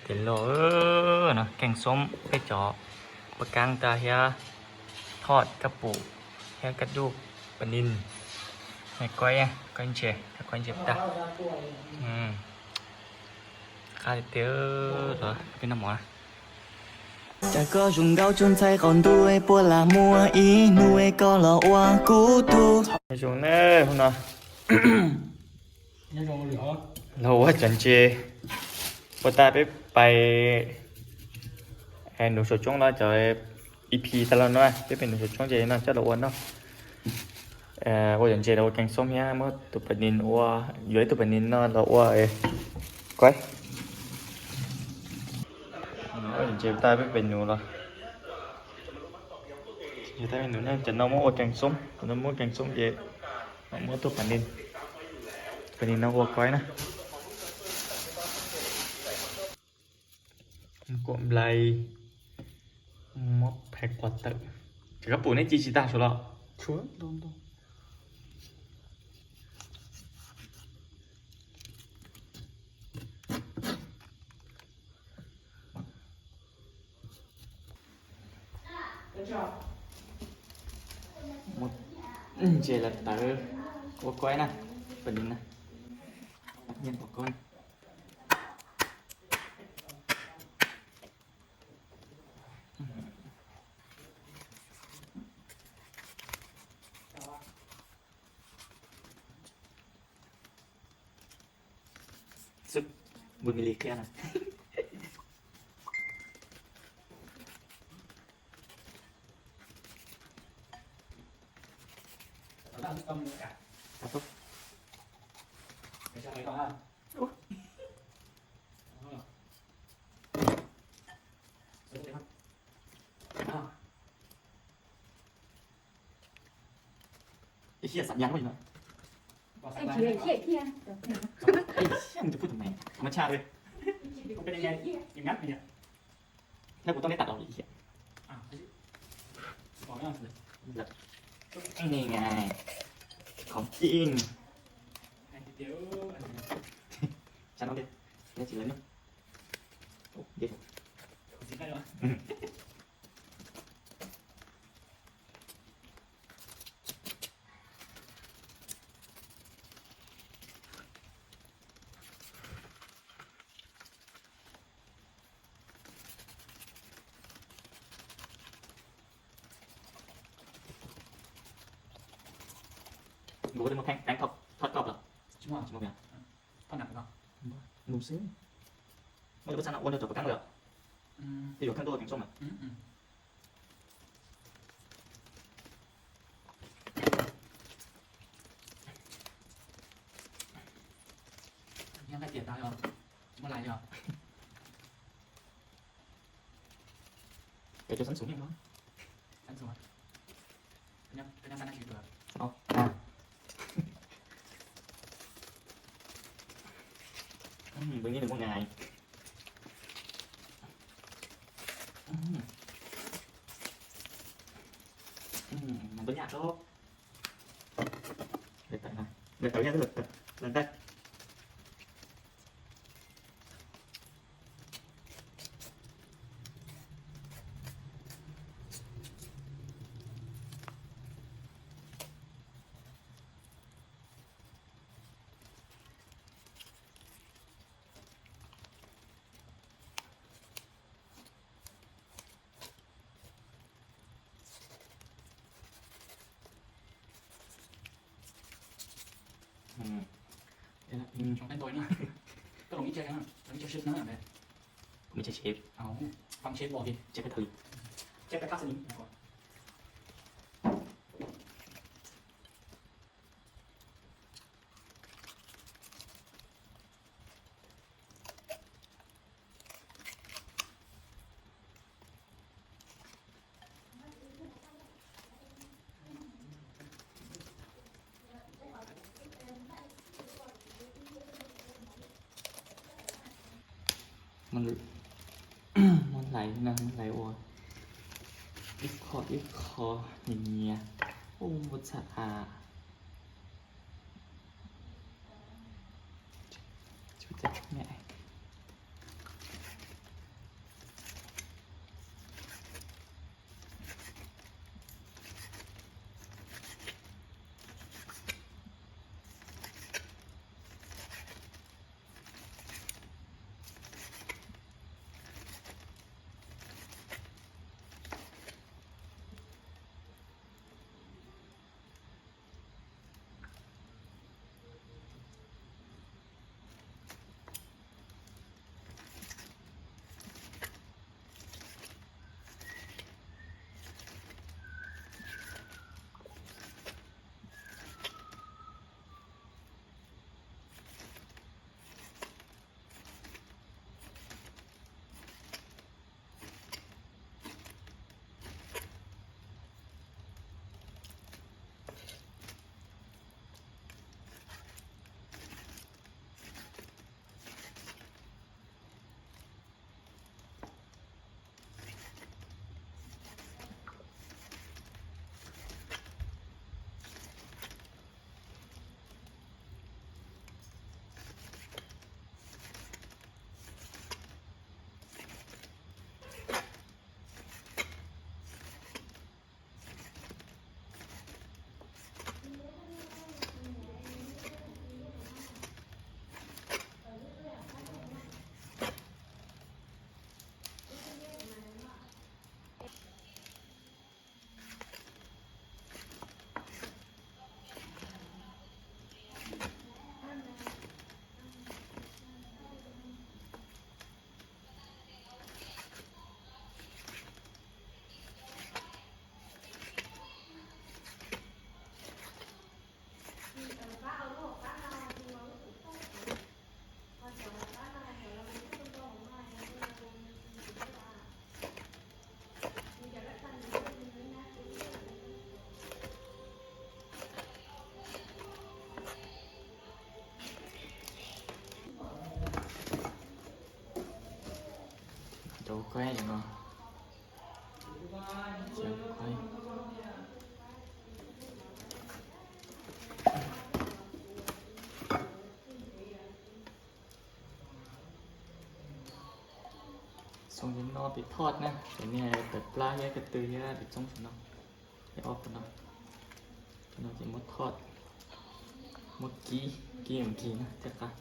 Tes los no keej xoob peb cov paj kaab tag thiab thoj kab pum thiab kab duj pas nis. Kuaib, kuaib ntses, kuaib ntses tag. Qab tiag tiag los peb noj mov na. Cas koj zoo nkauj tsuas ntxhais qaum ntuj, puas lam muaj ib hnub koj los ua kuv tug. Zoo na, hnub no los ua cov ntses, ua tag peb pais nuv saum tsoob no cov E P tag los no, peb pais nuv saum tsoob ces no coj los ua no. Ua cov ntses los ua keeg xoob thiab muab tus pas nis ua, yuav ib tug pas nis no los ua kuaib. Ua cov ntses tag peb pais nuv los, cov no muab ua keeg xoob, cov no muab keeg xoob ces muab tus pas nis, pas nis no ua kuaib na. Kuam nplai, muab phais quas tawm. Ces kab pum neb ci tsis tag saum los? Muab ntses los tawv ua kuaib na, pas nis na, nyeej ua kuaib. Xwb, npun mi li kiag na. Ib hiaj xam nyas no. Ej, hiaj, hiaj. Ej, hiaj, nws tus pub tus me. Thov mas tshaj li. Neb kuv tau neb tag los li hiaj. Ej, khov jij. Tsa no li. Neb tsis lawv ne. Nkaus li muaj pheej peev thoj koj los? Tsis muaj, tsis muaj pheej. Thoj nram no. Nkaus xwb. Muaj cov pub txhab no ua nrog cov pov kab lawm. Tej yuav kheej tuaj keev xoob mas. Nyob nqaij tias tau yog, muab lais yog. Cov cov xab xum no. Xab xum. Nyob xab na tsis tuaj. Tus nib nws muaj ngai. Mas ntuj yaj tso. Lawv tawm, lawv tawm yaj, lawv tawm, lawv tawm. Tus me tsev seb, tus me tsev seb, tus me tsev seb, tus me tsev seb. Muab hlais no, muab hlais ua ib qho ib qho nyias nyias. Ua txhaj av. Tsis tau tshuab me. Cov kuaib no, cov kuaib. Xoo li no pem thoj na, pem niag tawm plab thiab ko tw thiab pem txoob saum no, thiab ob pem no. Cov no ces muab thoj, muab kib, kib nkig na thiaj qab.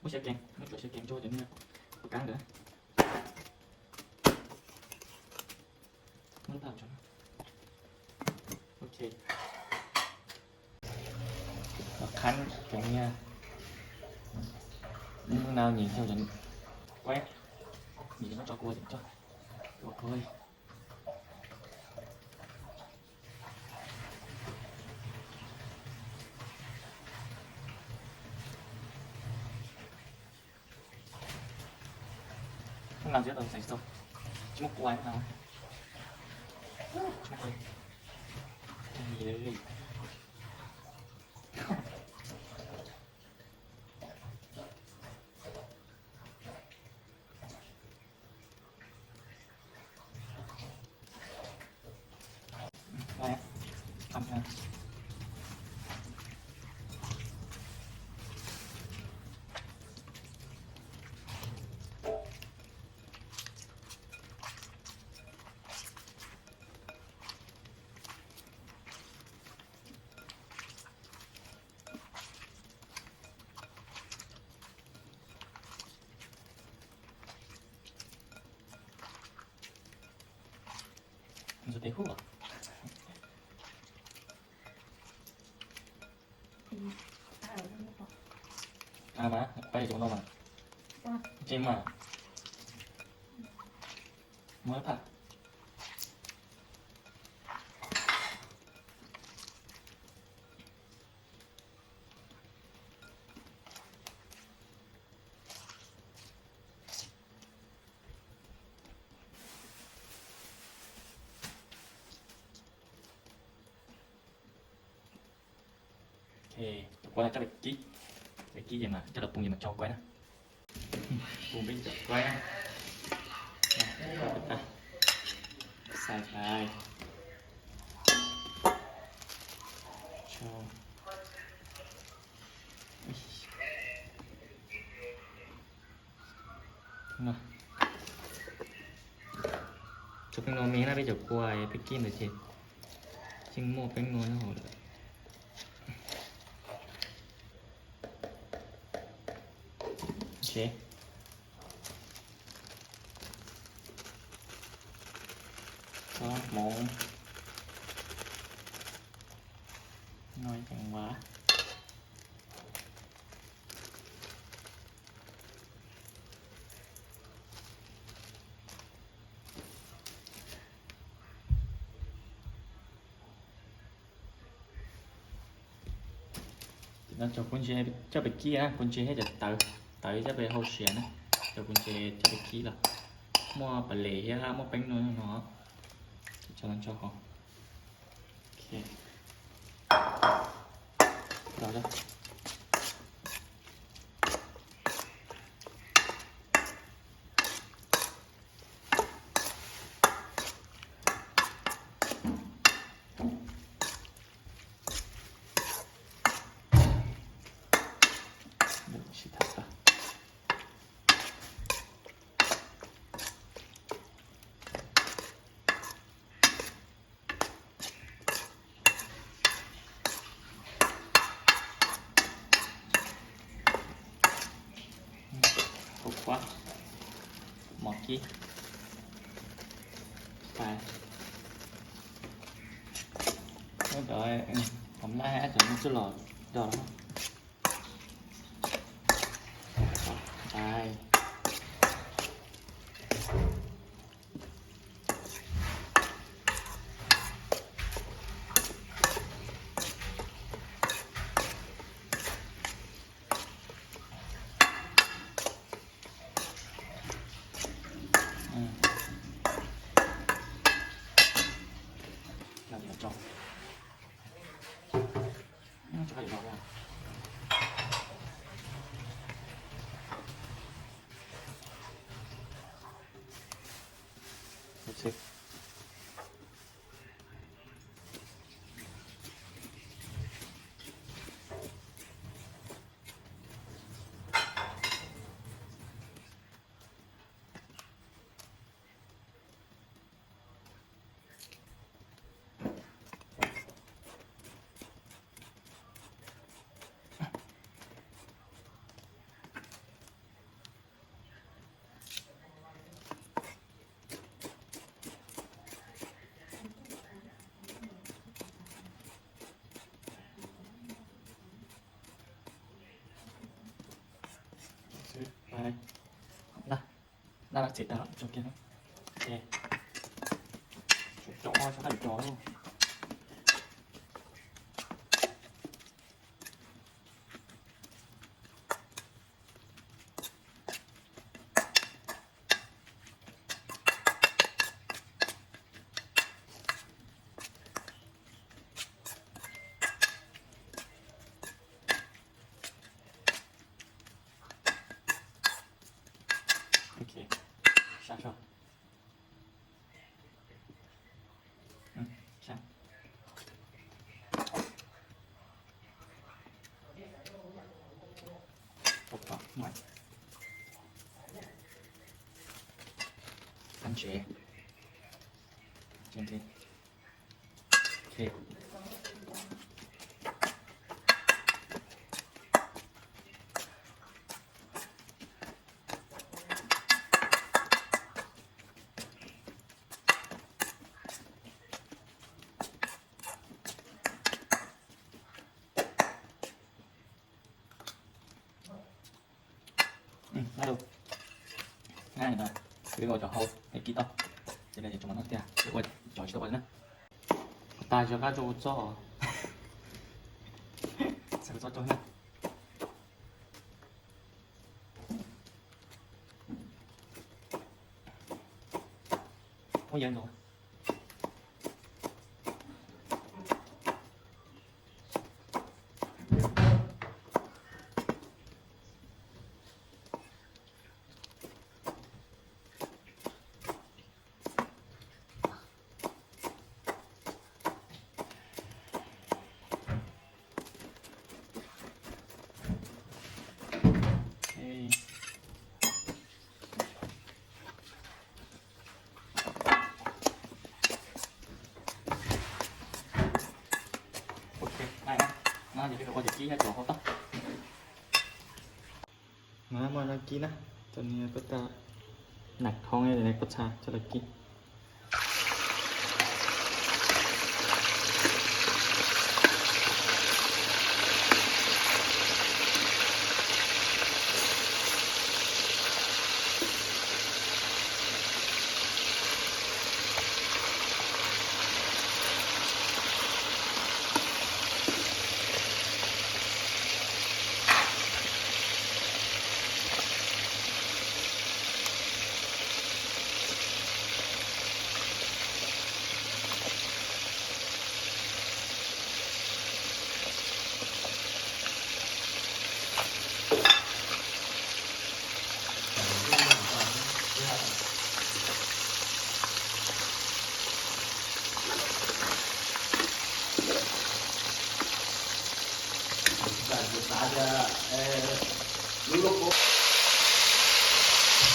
Muab xyaw kees, muab tsuam xyaw kees rau cov niag puas kab ntawd. Muab paj tso. Ok. Los khab cov niag, muab nau nyem rau cov kuaib, nyem muab tso kua cov tso, ua kua. Hnub no tsis tau xaiv tsis tau, tsis muaj kua hnub no. Tsis muaj kua li. Ntxuav tes hub. A mas, pab cov no mas. Tseem mas. Muab phaj. Ok, cov kuaib no coj los kib, coj los kib ces mas coj los pub ces mas tso kuaib na. Pub peb cov kuaib na. Xais hlais. Tso peeb nua me na, peb cov kua peb kib ntawd ces yeej muaj peeb nua nyob hauv lawm. Tso hmoov no ib teev vas. Ces no cov kua ntses coj pem kib na, kua ntses thiab cov tawv, tawv coj pem hauv siav na, cov kua ntses coj pem kib los muaj pas les thiab muaj peeb nua no, ces tso no tso hauv. Pais. Ov, tom laj cov no tsuj los do. Pais. Laj, laj txiv tag tso kiag na. Tsum cov, tsum qab tsum cov lauj. Ok, sab sab. Ăn chế. Trên trên. Ok. Alo. Nyob no, kuv ua cov hau es kib tau, ces no ces tso mov noj tiag, ua cov tsis tau ua na. Tas zog qab tso ua txob. Txhais txob rau na. Ua yawg nkaus. Ok, no ces peb ua cov kib nyob rau hauv toj. No muaj no kib na, cov niag koj ta, nag thoob ne, koj txhaj coj los kib.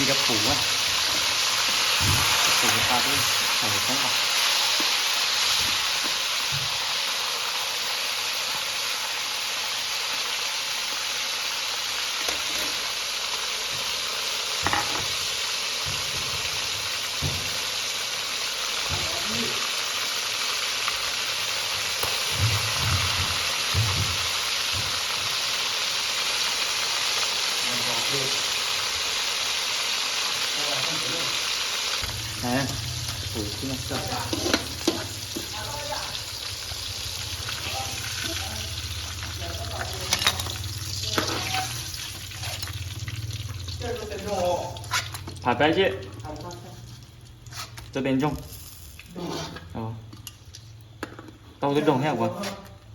Kib rau pum, pum tas twb hais poob os. Thả tay chứ. Cho đèn trông. Tao tib doog thiab ua.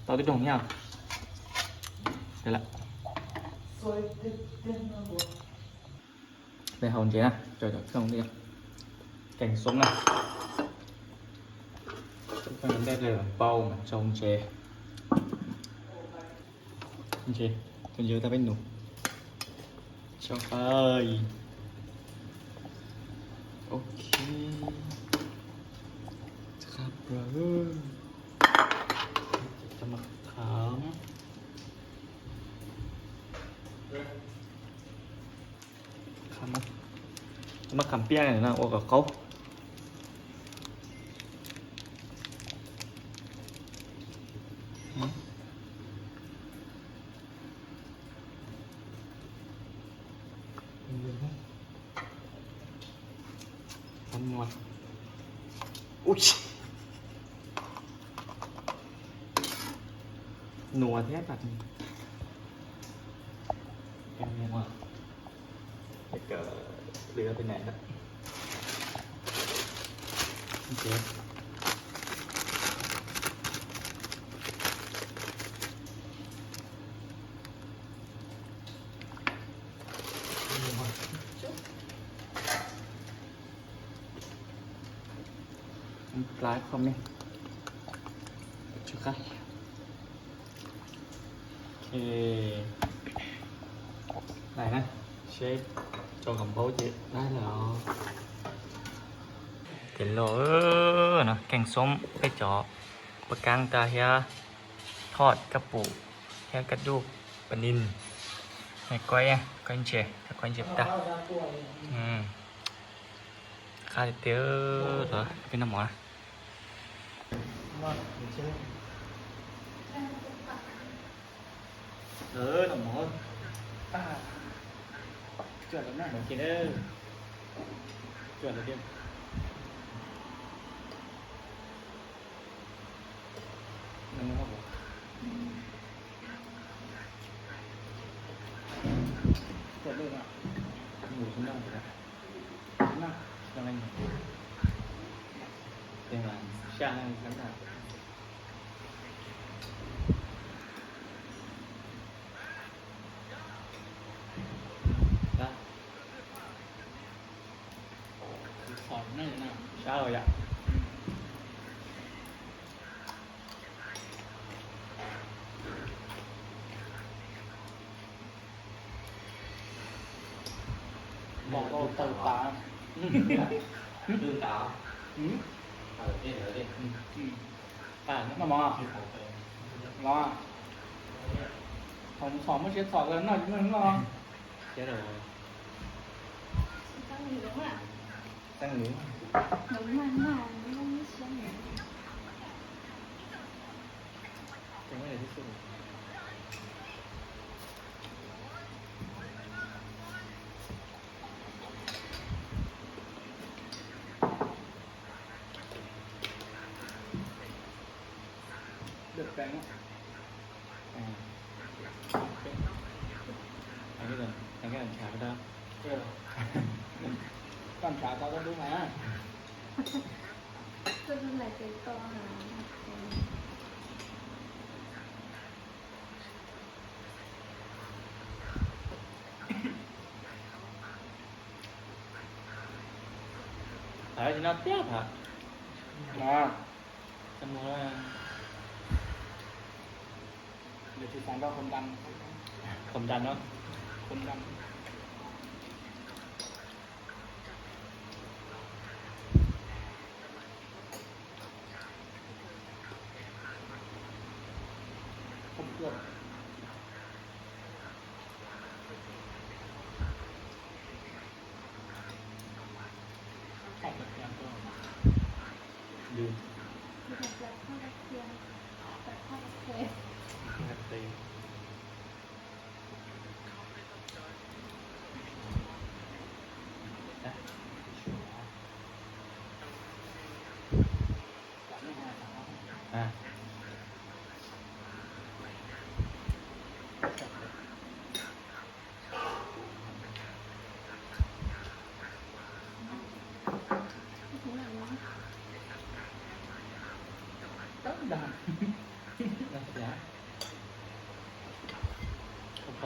Tau tib doog thiab. Peb hau ntses na, cov cov xyoo li kem xoob na. Cov xyoo dej rau npau mas tsau ntses. Ntses, tus ntses tau peb nus. Cho qab. Ok. Qab bro. Cho mas qab. Qab, qab piaj no ua kom qaub. Ui, nua thiab tas. Em nua. Cov lưới bên này đó. Ok. Like, comment. Chưa cắt. Ok. Này nè, sếp cho còn bốn triệu đấy là. Ces los no keej xoob peb cov paj kab tag thiab thoj kab pum thiab kab duj pa nin. Koj, koj ntses, koj ntses tag. Qab tiag tiag, peb noj mov na. Noj mov. Cuaj lawm na, cuaj lawm tiag. Cuaj lawm na. Mus xwb na. Mus xwb na. Mus xwb na. Mus xwb na. Sab los yom. Mov tau tawg tas. Tawg tas. Noj mov los. Thaum txhom muab siab txhom los noj tsis muaj noj. Txeeb lwm. Được cái Anh cái đàn, anh cái đàn xà đó. Con xà tao có đúng hả? Tôi không lại cái to hả? Ở thì nó tiếp hả? Đó. Xong rồi. Được thì sản đó không đăng. Không đăng đó. Không đăng. Không được.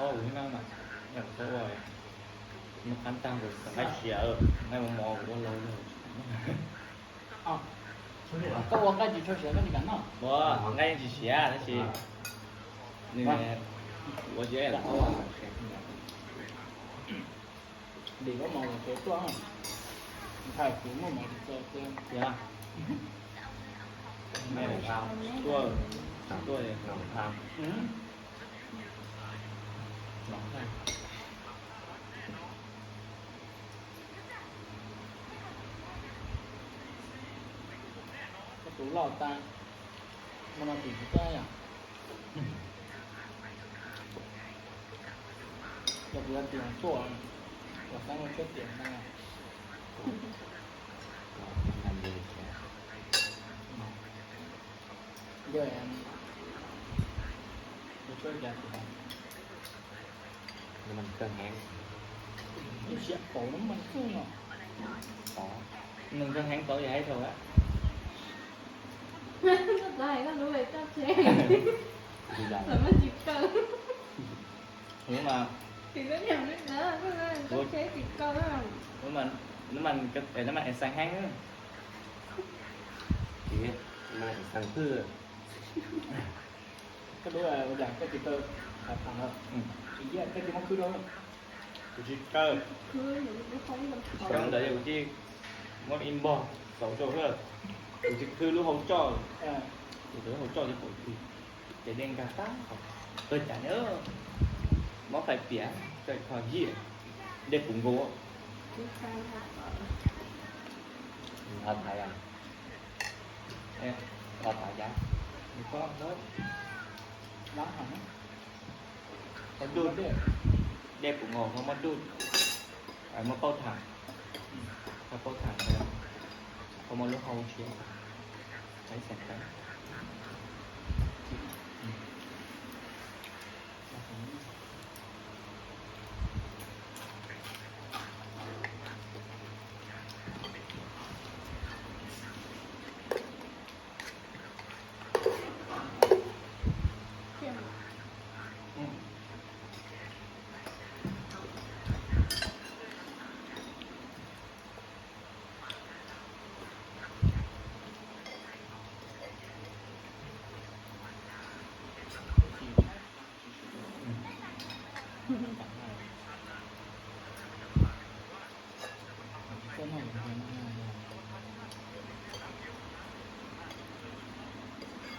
Koj ua no mas, koj ua, noj qab tag nqaij siav, nqaij mos mos kuv ua laus lawm. Koj ua nqaij tsis tshua siav koj tsis kam noj. Ua nqaij yeej tsis siav tab sis nws ua tsis Vim muab mov los tsev tuaj, ntshai kuv muaj mov tsis txog tiag. Tuaj, tuaj. Koj tus loj tas, hmo no tim tsis txawj yom. Yog kuv yog tim Hmoob Txuaj, kuv xav ua tshuaj tiam ntag. Yog, ua tshuaj tiam, nws mas kawg heev. Siab pauv no mas kawg no. Nws kawg heev pauv yog hais rau a. Koj hais koj lub es koj tsheb, txawm muaj tsis kawg. Hnub mas, hnub mas, hnub mas es xeev heev. Ces mas es xeev khwb. Koj lub ua cas koj tsis kaw, tsis kaw, koj tsis muab khwb rau. Kuv tsis kaw. Ntawd kuv tsis muab inbox xauv rau lawm. Kuv tsis khwb lub hauv coj, kuv lub hauv coj ces pom ces dej nkag tag, tuag cas na, mob fais piam, koj kho hiam, dej puv nkaus. Ho thaiv, ho thaiv cas, mob duj, dej puv nkaus ho mob duj, muab paub tham, ho paub tham, ho muaj lub hau siab, ib xeem tawv.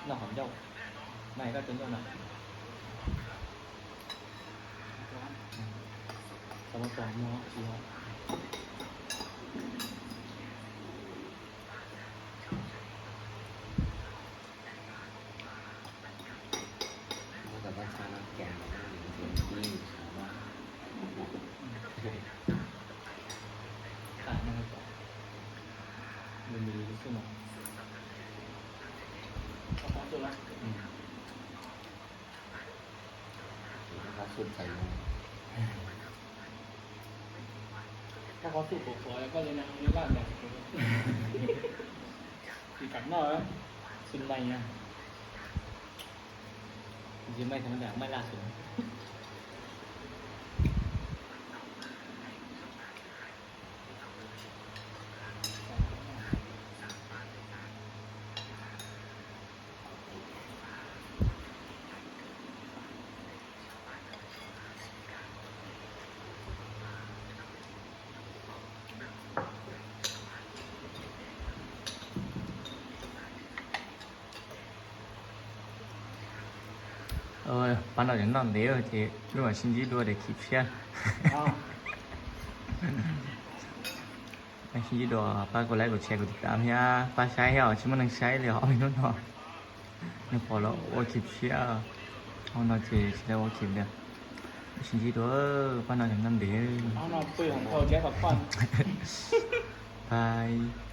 Noj qhov ncauj, noj qhov ncauj na. Tau tau muag tsis Koj qhov xub qhuav qhuav koj li no laj ntev, tsis kam noj. Xub maij na, tsis maij thaum ntawd maij laj xwb. Pab no noj ntev ces lub mam sib ntsib dua daim clip tshiab. Sib ntsib dua, pab kuv like, kuv share, kuv tiv tam thiab, pab saib thiab, tsis muaj neeg saib li os hnub no. Nws pom los ua clip tshiab, hnub no ces tsis tau ua clip li. Sib ntsib dua, pab no noj ntev. Bye.